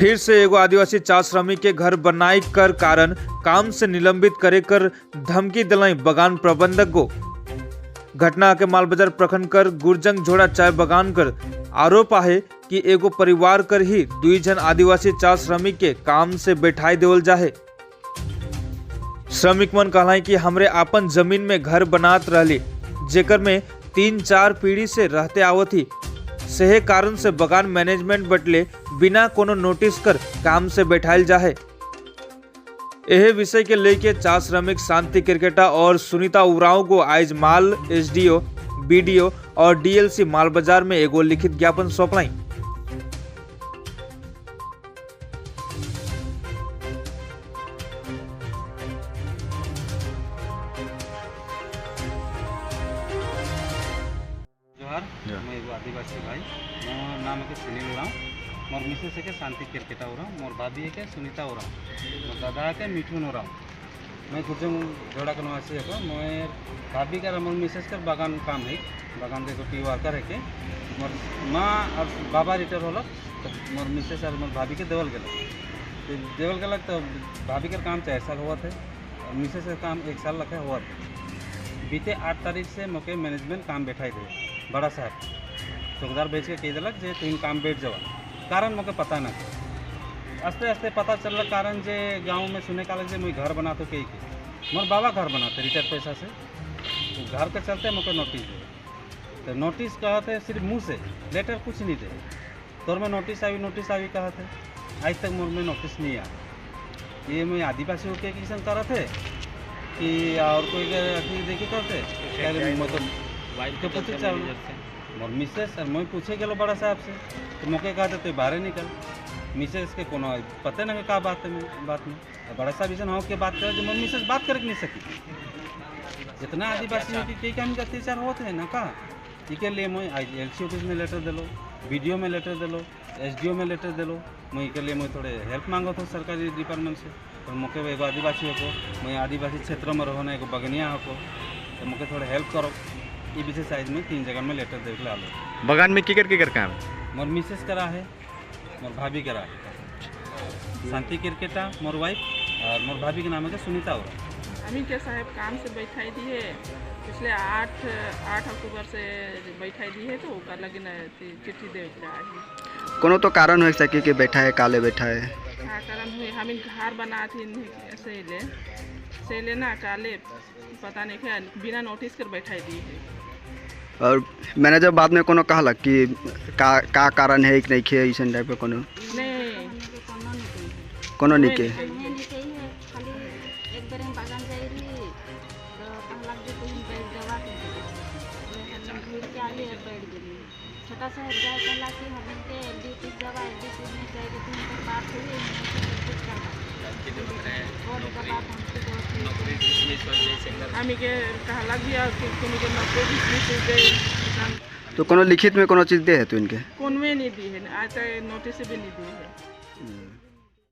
फिर से एगो आदिवासी चार श्रमिक के घर बनाई कर कारण काम से निलंबित करे कर धमकी दिलाई बगान प्रबंधक को। घटना के मालबाजार प्रखंड कर गुरजंग झोड़ा चाय बगान कर आरोप आहे कि एगो परिवार कर ही दुई जन आदिवासी चार श्रमिक के काम से बैठाई देवल जाहे। श्रमिक मन कहलाई कि हमरे आपन जमीन में घर बनात रहली, जेकर में 3-4 पीढ़ी से रहते आवत ही, सेहे कारण से बगान मैनेजमेंट बटले बिना कोनो नोटिस कर काम से बैठाइल जाहे। एहे विषय के लेके चार श्रमिक शांति क्रिकेटा और सुनीता उरांव को आज माल एसडीओ, बीडीओ और डीएलसी मालबाजार में एगो लिखित ज्ञापन सौंपलाई। जोहार, मैं एगो आदिवासी भाई। मोर नाम है सुनील उरांव, मोर मिसेस है शांति क्रिकेटा उरांव, मोर भाभी है सुनीता उरांव, मोर दादा है मिठुन उरांव। मैं गुरजंग जोड़ा के निवासी है। मोर भाभी का मोर मिसेस कर बागान काम है, बागान के टी वर्कर है के। मोर माँ और बाबा रिटायर होल तो मोर मिसेस और मोर भाभी के देवल गल, तो देवल गल तो भाभी के काम 4 साल हुआ थे और मिसेस के काम 1 साल लखे हुआ थे। बीते 8 तारीख से मोके मैनेजमेंट काम बैठाई दे, बड़ा साहब चौकीदार भेज के कह दिलक जे तुम काम बैठ जाओ। कारण मोके पता ना, आस्ते आस्ते पता चल कारण जे गांव में सुने का जे मुई घर बना तो कही के मोर बाबा घर बनाते रिटायर पैसा से, तो घर के चलते मोके नोटिस दे। तो नोटिस कहते सिर्फ मुँह से, लेटर कुछ नहीं दे। तोर में नोटिस आई नोटिस आई कहते, आज तक मोर में नोटिस नहीं आया। ये मैं आदिवासी होके किसान करत है कि और कोई देखी करते तो पूछे चल मोर मिसेस और मैं पूछे गेलो बड़ा साहब से, तो मोके कहते तो बाहर निकल। मिसेस के कोनो पते ना का बात में बात में बड़ा साहब ऐसा हो के बात करे जो मोर मिसेस बात करे नहीं सकी। जितना आदिवासी हो कि कई काम के अत्याचार होते हैं ना का, इसके लिए मैं एलसी ऑफिस में लेटर दिलो, बीडीओ में लेटर दिलो, एसडीओ में लेटर दिलो। मैं इसके लिए मैं थोड़े हेल्प मांगो था सरकारी डिपार्टमेंट से, और मोके एगो आदिवासी हो, मैं आदिवासी क्षेत्र में रहो ना एगो बगनिया हो, तो मोके थोड़े हेल्प करो। ये विशेष साइज में 3 जगह में लेटर देख ला लो। बगान में किकर किकर काम मोर मिसेस करा है, मोर भाभी करा है, शांति क्रिकेटा मोर वाइफ और मोर भाभी के नाम है सुनीता उरांव। अमी के साहब काम से बैठाई दी है, पिछले 8 अक्टूबर से बैठाई दी है, तो ओकर लगे न चिट्ठी दे रहा है। कोनो तो कारण हो सके कि बैठा है काले बैठा है। हाँ कारण हुए, हम घर बना थी से ले ना काले पता नहीं क्या बिना नोटिस कर बैठाई दी है। और मैनेजर बाद में कोनो कहलक कि का कारण है कि नहीं खे ऐसा टाइप के कोनो नहीं, कोनो नहीं के खाली एक बार हम बागान जाई रही तो कहलक जे तुम बैठ जावा के घूर के आली और बैठ गेली। छोटा साहब जाए कहला कि हमन के एलडी ऑफिस जावा, एलडी ऑफिस में जाए के तुम पर बात हुई कुछ कहला हमी के कहलक भी और तुम के नौकरी डिसमिस हो गई। तो कोनो लिखित में कोनो चीज़ दे है तो इनके कोनो नहीं दी है, आज तक नोटिस भी नहीं दी है।